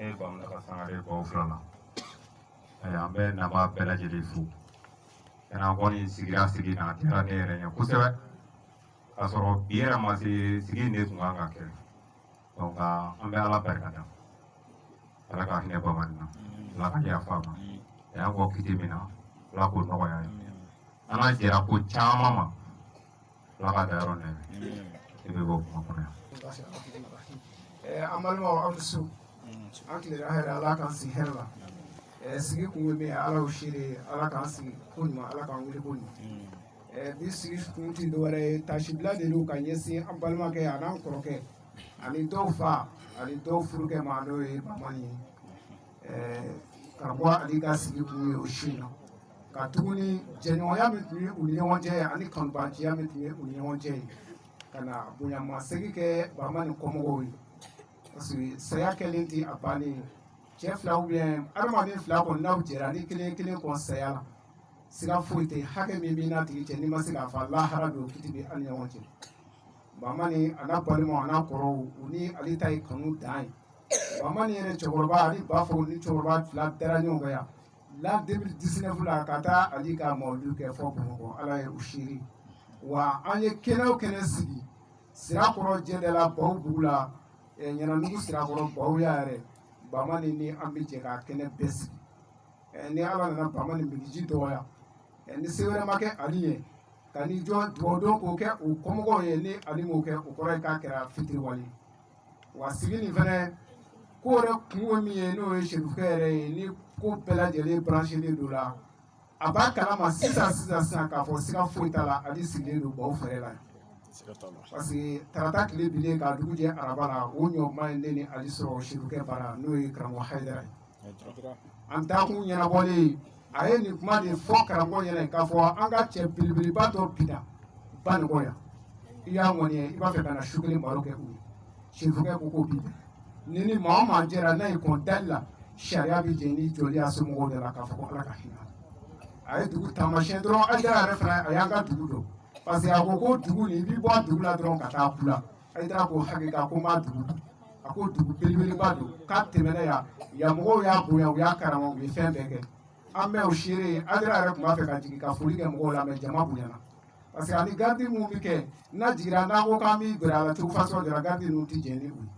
Ne ye Bamunaka Sangare baw fila la. An bɛ nabaa bɛɛ lajɛlen fo. Kana kɔni sigira sigi na a diyara ne yɛrɛ ye kosɛbɛ. K'a sɔrɔ bi yɛrɛ ma se sigi in de tun kan ka kɛ. Donc an bɛ Ala barika da. Ala ka hinɛ Bamani na. Ala ka yafa a ma. A y'a bɔ kiti min na, Ala k'o nɔgɔya ye. An ka jɛra ko caman ma. Ala ka dayɔrɔ nɛɛmɛ. Ne bɛ bɔ kuma kɔnɔ yan. An balimaw, aw ni su, an tilera hɛrɛ, Ala k'an sigi hɛrɛ la. Sigi kun ye min ye, Ala y'o seere, Ala k'an sigi ko ɲuman, Ala k'an wuli ko ɲuman. Bi sigi kun ti dɔwɛrɛ ye, tasibila de don ka ɲɛsin an balimakɛ a n'an kɔrɔkɛ ani dɔw fa ani dɔw furukɛ ma, n'o ye Bamani ye. Karamɔgɔ Ali ka sigi kun ye o su in na, ka tuguni jɛɲɔgɔnya min tun ye u ni ɲɔgɔn cɛ ani kanubanciya min tun ye u ni ɲɔgɔn cɛ ye, ka na bonyamasegin kɛ Bamani kɔmɔgɔw ye, parce que saya kɛlen tɛ a bannen ye. Cɛ fila ou bien adamaden fila kɔni, n'aw jɛra ni kelen kelen kɔn saya la, siga foyi tɛ, hakɛ min b'i n'a tigi cɛ, n'i ma se k'a fa, lahara don kiti bɛ aw ni ɲɔgɔn cɛ. Bamani a n'a balimaw a n'a kɔrɔw, u ni ale ta ye kanu dan ye. Bamani yɛrɛ cɛkɔrɔba ani ba fɔ ni cɛkɔrɔba fila dara ɲɔgɔn kan yan l'an 2019 la ka taa Ali ka mawulu kɛ fɔ Bamakɔ. Ala ye u seere wa. An ye kɛnɛ o kɛnɛ sigi Sirakɔrɔ jɛdala baw bugu la, Ɲananugu Sirakɔrɔ baw ya yɛrɛ, Bamani ni an bɛ jɛ ka kɛnɛ bɛɛ sigi. Ni Ala nana Bamani miliji dɔgɔya, ni se wɛrɛ ma kɛ Ali ye ka ni jɔ dugawu don k'o kɛ o kɔmɔgɔw ye, ni Ali m'o kɛ, o kɔrɔ ye k'a kɛra fitiriwale wa. Sigi nin fɛnɛ ko yɛrɛ kun ye min ye, n'o ye Serifukɛ yɛrɛ ye, ni ko bɛɛ lajɛlen branchelen don la, a b'a kalama sisan sisan sisan k'a fɔ siga foyi t'a la, Ali sigilen don baw fɛrɛ la, parce que tarata tile bilen k'a dugu jɛ araba la, o ɲɔgɔn ye ne ni Ali sɔrɔ Serifukɛ bara, n'o ye karamɔgɔ Hayidara ye. An taakun ɲɛnabɔlen, a ye nin kuma de fɔ karamɔgɔ ɲɛna k'a fɔ an ka cɛ belebeleba dɔ binna Banikɔ yan, i y'a ŋɔni ye, i b'a fɛ ka na su kelen baro kɛ u ye. Serifukɛ ko k'o bi bɛn ni maa o maa jɛra n'a ye kɔn dali la, sariya bɛ jɛ ni joli y'a somɔgɔw de la k'a fɔ ko Ala ka hinɛ a ye. Dugu taamasiyɛn dɔrɔn, Hayidara yɛrɛ fana a y'an ka dugu dɔn, parce que a ko ko dugu nin, i b'i bɔ a dugu la dɔrɔn ka taa kula. Hayidara ko hakika ko n b'a dugu dɔn. A ko dugu belebeleba don k'a tɛmɛna yan, yan mɔgɔw y'a bonya, u y'a karama, u ye fɛn bɛɛ kɛ. An bɛ o seere ye. Hayidara yɛrɛ tun b'a fɛ ka jigin ka foli kɛ mɔgɔw la, mais jama bonyana, parce que ani garidi mun bɛ kɛ n'a jiginra, n'an ko k'an bɛ gɛrɛ a la cogo fasɔn dɔ la, garidi ninnu tɛ jɛn ni o ye.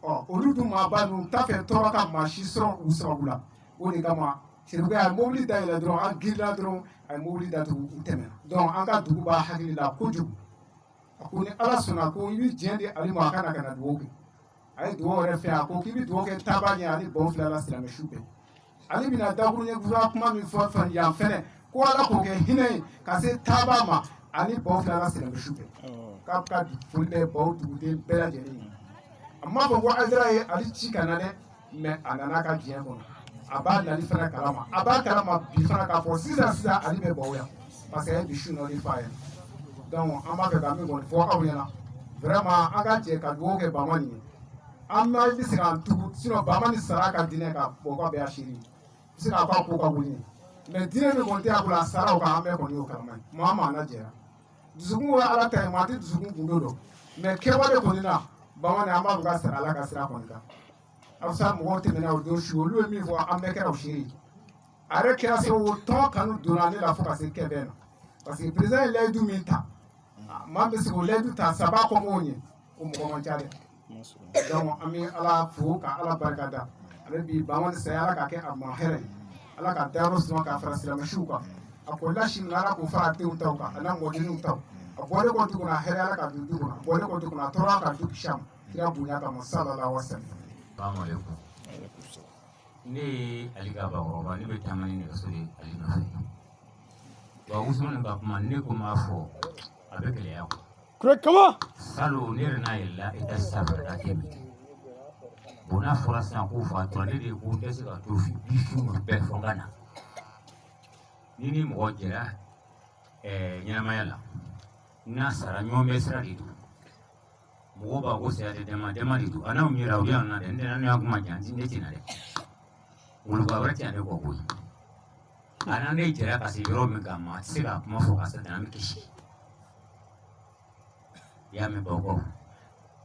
Ɔ olu dun maaba ninnu t'a fɛ tɔɔrɔ ka maa si sɔrɔ u sababu la. O de kama Serifukɛ a ye mobili dayɛlɛ dɔrɔn, an girinna dɔrɔn, a ye mobili datugu, u tɛmɛna. Donc an ka dugu b'a hakili la kojugu. A ko ni Ala sɔnna, ko i bɛ diɲɛ di Ale ma, a ka na ka na dugawu kɛ. A ye dugawu yɛrɛ fɛ, a ko k'i bɛ dugawu kɛ taaba ɲɛ ani baw fila la silamɛ su bɛɛ. Ale bɛna dakuruɲɛ kura kuma min fɔ fɛn yan fɛnɛ, ko Ala k'o kɛ hinɛ ye ka se taaba ma ani baw fila la silamɛ su bɛɛ. K'a ka foli bɛ baw duguden bɛɛ lajɛlen ye. A m'a fɔ ko Hayidara ye ale ci ka na dɛ, mais a nana a ka diɲɛ kɔnɔ, a b'a nali fana kalama, a b'a kalama bi fana k'a fɔ sisan sisan ale bɛ baw yan, parce que a ye bi su nɔ de f'a ye. Donc an b'a fɛ ka min kɔni fɔ aw ɲɛna, vraiment an ka jɛ ka dugawu kɛ Bamani ye. An b'a bɛ se k'an tugu, sinon Bamani sara ka diinɛ ka bɔ ka bɛn a seere, i bɛ se k'a fɔ a ko ka wuli, mais diinɛ min kɔni tɛ a bolo, a sara o kan, an bɛɛ kɔni y'o kalama ye. Maa o maa n'a jɛra dusukun ye Ala ta ye, maa tɛ dusukun gundo dɔn, mais kɛwale kɔni na, Bamani an b'a fɔ ka sara Ala ka sira kɔni kan. A fisa mɔgɔw tɛmɛna o don su, olu ye min fɔ, an bɛɛ kɛra o seere ye. A yɛrɛ kɛra sababu tɔn kanu donna ne la fo ka se kɛbɛn na, parce que président ye layidu min ta, maa bɛ se k'o layidu ta saba kɔmɔgɔw ɲɛ, o mɔgɔ man ca dɛ. Donc an bɛ Ala fo ka Ala barika da. Ale bi Bamani saya, Ala ka kɛ a ma hɛrɛ ye, Ala ka dayɔrɔ suma k'a fara silamɛsiw kan. A kɔlila si min, Ala k'o fara denw taw kan a n'a mɔdenw taw. A bɔlen kɔ du kɔnɔ, a hɛrɛ Ala ka don du kɔnɔ, a bɔlen kɔ du kɔnɔ, a tɔɔrɔ ka du kisi a ma, kira bonya kama, sallallahu alaihi wa sallam. Salaamaaleykum. Ne ye Ali ka bakɔrɔba, ne bɛ taama ni nɛgɛso ye Ali nɔfɛ. Wa Usumani ka kuma, ne ko m'a fɔ a bɛ gɛlɛya kuwa. Kure kama. Salon ne yɛrɛ n'a yɛlɛla étage sanfɛ ka tɛmɛ. Bon, n'a fɔra sisan ko fatura, ne de ko n tɛ se ka to bi su bɛɛ fɔ n ka na. Ni mɔgɔ jɛra ɲɛnamaya la, n'a sara ɲɔgɔn bɛ sira de don. Mɔgɔw b'a ko saya tɛ dama dama de don. A n'anw yɛrɛ o yan na dɛ, n tɛ n'an y'a kuma jan ne tɛ na dɛ. Woloba wɛrɛ tɛ ne kɔ koyi. A n'an ne jɛra ka se yɔrɔ min kan, maa tɛ se ka kuma fɔ ka se dan, an bɛ kisi. I y'a mɛn, baw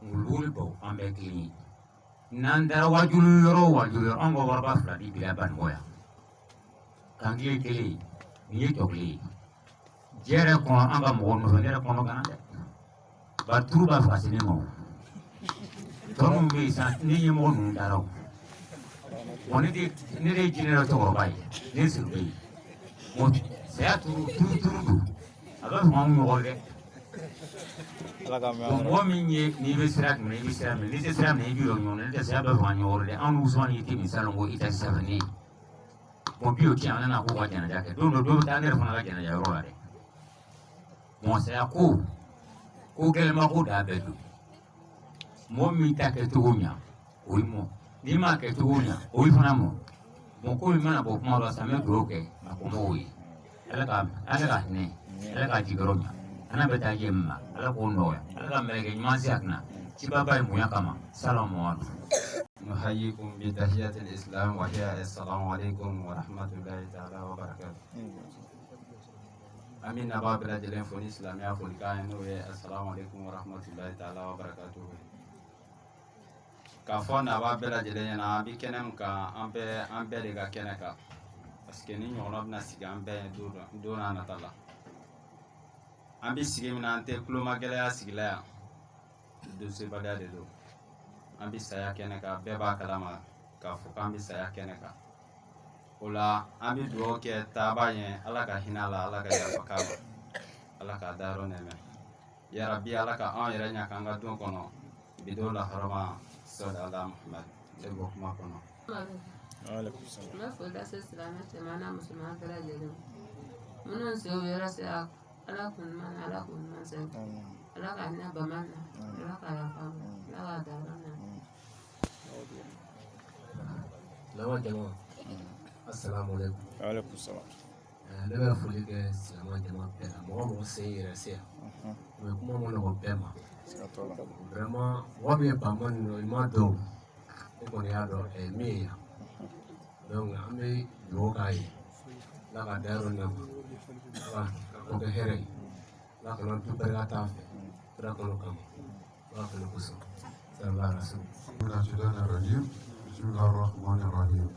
wulu ni baw an bɛɛ kelen ye. N'an taara wajulu yɔrɔ o wajulu yɔrɔ, anw ka waraba fila di bila Banikɔ yan. Kankelen kelen, nin ye tɔ kelen ye. Diɲɛ yɛrɛ kɔnɔ an ka mɔgɔw nɔfɛ, ne yɛrɛ kɔnɔ gana dɛ. Ba turu b'a fɛ ka se ne ma o. Tɔ minnu bɛ yen sisan, ne ɲɛmɔgɔ ninnu taara o. Bon, ne de ye jinɛ dɔ cɛkɔrɔba ye, ne siri bɛ yen. Bon, saya turu turu turu don. A bɛ fɔ anw ɲɔgɔn dɛ. Bon, mɔgɔ min ye n'i bɛ sira minɛ, i bɛ sira minɛ, n'i tɛ sira minɛ, i b'i yɔrɔ ɲɔgɔn na. Ne tɛ saya bɛ fɔ an ɲɔgɔn dɛ. Anw Usumani ye min salon ko i tɛ sira ne ye. Bon, bi o tiɲɛ, an nana k'u ka janaja kɛ. Don dɔ, dɔ bɛ taa ne yɛrɛ fana ka janaja yɔrɔ la dɛ. Bon, saya ko ko gɛlɛnba ko da bɛɛ don. Mɔgɔ min ta kɛ cogo ɲa, o ye mɔ. N'i m'a kɛ cogo ɲa, o ye fana mɔ. Bon, ko min mana bɔ kuma dɔ sisan, n bɛ dugawu kɛ a kɔmɔgɔw ye. Ala ka hinɛ, Ala ka jigiyɔrɔ ɲa. An bɛ taa jɛ min ma, Ala k'o nɔgɔya. Ala ka mɛlɛkɛ ɲuman se a kunna. Cibaba ye bonya kama. Salamu alaikum. نحييكم بتحية الإسلام، وهي السلام عليكم ورحمة الله تعالى وبركاته. An bɛ naba bɛɛ lajɛlen fo ni silamɛya folikan ye, n'o ye السلام عليكم ورحمة الله تعالى وبركاته. K'a fɔ naba bɛɛ lajɛlen ɲɛna, an bɛ kɛnɛ min kan, an bɛɛ, an bɛɛ de ka kɛnɛ kan, parce que ni ɲɔgɔnna bɛna sigi an bɛɛ ye don dɔ don n'a nata la. An bɛ sigi min na, an tɛ kulomagɛlɛya sigila yan, dosebaliya de don. An bɛ saya kɛnɛ kan, bɛɛ b'a kalama k'a fɔ k'an bɛ saya kɛnɛ kan. O la, an bɛ dugawu kɛ taaba ɲɛ, Ala ka hinɛ a la, Ala ka yafa k'a ma, Ala k'a dayɔrɔ nɛmɛ yarabi, Ala ka anw yɛrɛ ɲa k'an ka don kɔnɔ bi don la hɔrɔma sɔli ala Muhamad. Ne bɔ kuma kɔnɔ. N bɛ foli lase silamɛ cɛman n'a musoman bɛɛ lajɛlen ma. Minnu sen u yɛrɛ sera, Ala k'u ɲuman na, Ala k'u ɲuman sɛgɛn, Ala ka hinɛ bama na, Ala ka yafa ma, Ala ka dayɔrɔ nɛmɛ. Silama jama, assalamu alaikum. Alaikum salam. Ne bɛ foli kɛ silama jama bɛɛ la. Mɔgɔ mɔgɔ sen yɛrɛ se yan, o kuma ma nɔgɔn bɛɛ ma. Siga t'o la. Vraiment, mɔgɔ min ye bama ninnu, i m'a dɔn, ne kɔni y'a dɔn min ye yan. Donc an bɛ dugawu k'a ye, Ala ka dayɔrɔ nɛma, Ala ka ko kɛ hɛrɛ ye, Ala kana du barika t'a fɛ kira kɔnɔ kama, Ala kɔnɔ kosɔn sallallahu alaihi wasallam. من الشيطان الرجيم، بسم الله الرحمن الرحيم.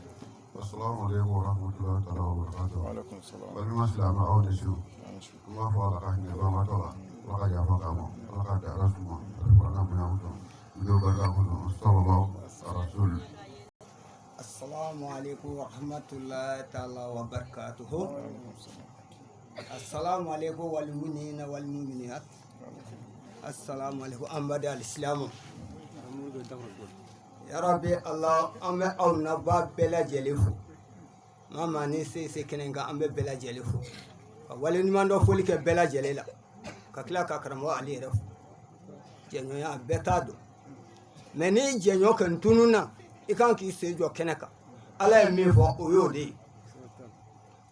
السلام عليكم ورحمة الله تعالى وبركاته. Alaikum salam. Balima silamɛ, aw ni su. An b'a fɔ Ala ka hinɛ banbaatɔ la, Ala ka yafa k'a ma, Ala ka dayɔrɔ suma, Ala ka bonya kosɔn, n barika kosɔn, sallallahu rasul. السلام عليكم ورحمة الله تعالى وبركاته. السلام عليكم والمؤمنين والمؤمنات. السلام عليكم an bada الإسلام. Ya Rabbi Allah, an bɛ aw naba bɛɛ lajɛlen fo. Maa maa ni se se kɛnɛ kan, an bɛ bɛɛ lajɛlen fo. Ka wale ɲuman dɔ foli kɛ bɛɛ lajɛlen la. Ka tila ka karamɔgɔ Ale yɛrɛ fo. Jɛɲɔgɔnya a bɛɛ t'a dɔn. Mais ni jɛɲɔ kɛ tunun na, i kan k'i sen jɔ kɛnɛ kan. Ala ye min fɔ, o y'o de ye.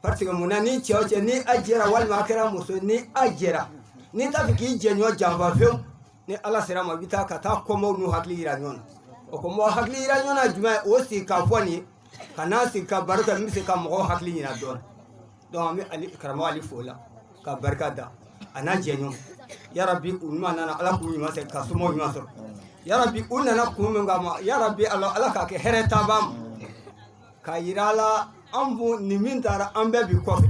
Parce que munna ni cɛ o cɛ ni a jɛra, walima a kɛra muso ni a jɛra, n'i t'a fɛ k'i jɛɲɔ janfa fewu, ni Ala sera ma, i bɛ taa ka taa kɔmɔw n'u hakili yira ɲɔgɔn na. O kɔmɔw hakili yira ɲɔgɔn na jumɛn ye? O sigi ka fɔ nin ye, ka n'a sigi ka baro kɛ, min bɛ se ka mɔgɔw hakili yira dɔɔnin. Donc an bɛ Ali karamɔgɔ Ali fo la ka barika da a n'a jɛɲɔgɔn. Yarabi, u ɲuman nana, Ala k'u ɲuman sɔrɔ, ka somɔgɔw ɲuman sɔrɔ. Yarabi, u nana kun min kama, yarabi Ala, Ala k'a kɛ hɛrɛ taaba ma. K'a yira a la, an bu nin min taara, an bɛɛ bi kɔfɛ.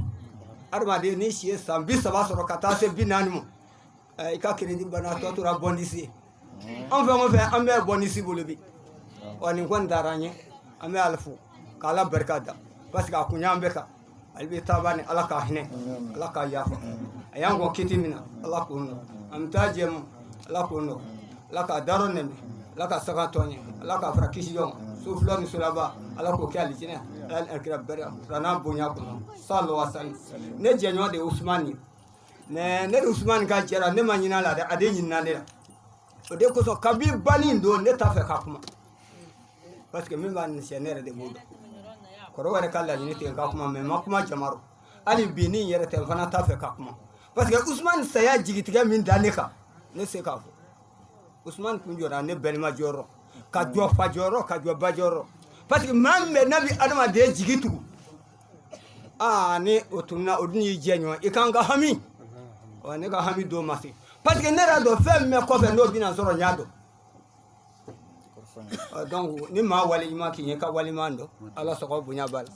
Adamaden, ni si ye san 30 sɔrɔ ka taa se 40 ma, i ka crédit banna, tɔ tora bonus ye. An fɛn o fɛn, an bɛɛ ye bonus bolo bi. Wa nin kɔni taara an ɲɛ, an bɛ Ala fo k'Ala barika da, parce que a kun y'an bɛɛ kan. Ale bɛ taaba ni Ala k'a hinɛ, Ala k'a yafa. A y'an kɔ kiti min na, Ala k'o nɔ. An bɛ taa jɛ ma, Ala k'o nɔ. Ala k'a darɔ nɛmɛ, Ala ka saga tɔ ɲɛ, Ala k'a fara kisi ɲɔgɔn ma. So fila ni solaba, Ala k'o kɛ alijinɛ, Ala ni alakira barika kuranna bonya kɔnɔ sallallahu alaihi wasallam. Ne jɛɲɔgɔn de ye Usumani ye, mais ne ni Usumani ka jɛra, ne ma ɲinɛ a la dɛ, a de ɲinina ne la. O de kosɔn, kabi banni don, ne t'a fɛ ka kuma, parce que min b'a ni cɛ, ne yɛrɛ de b'o dɔn. Kɔrɔ yɛrɛ ka laɲini tigɛ n ka kuma, mais n ma kuma jamaro. Hali bi ni n yɛrɛ tɛ, n fana t'a fɛ ka kuma, parce que Usumani saya jigitigɛ min da ne kan, ne se k'a fɔ. Usumani kun jɔra ne balima jɔyɔrɔ, ka jɔ fa jɔyɔrɔ, ka jɔ ba jɔyɔrɔ, parce que maa min bɛ n'a bɛ adamaden jigi tugu, aa, ni o tununa, o dun y'i jɛ ɲɔgɔn, i kan ka hami. Wa ne ka hami don ma se, parce que ne yɛrɛ dɔn fɛn min bɛ kɔfɛ, n'o bɛna sɔrɔ, n y'a dɔn. Donc ni maa waleɲuman k'i ye, ka waleɲuman dɔn, Ala sɔgɔ bonya b'a la.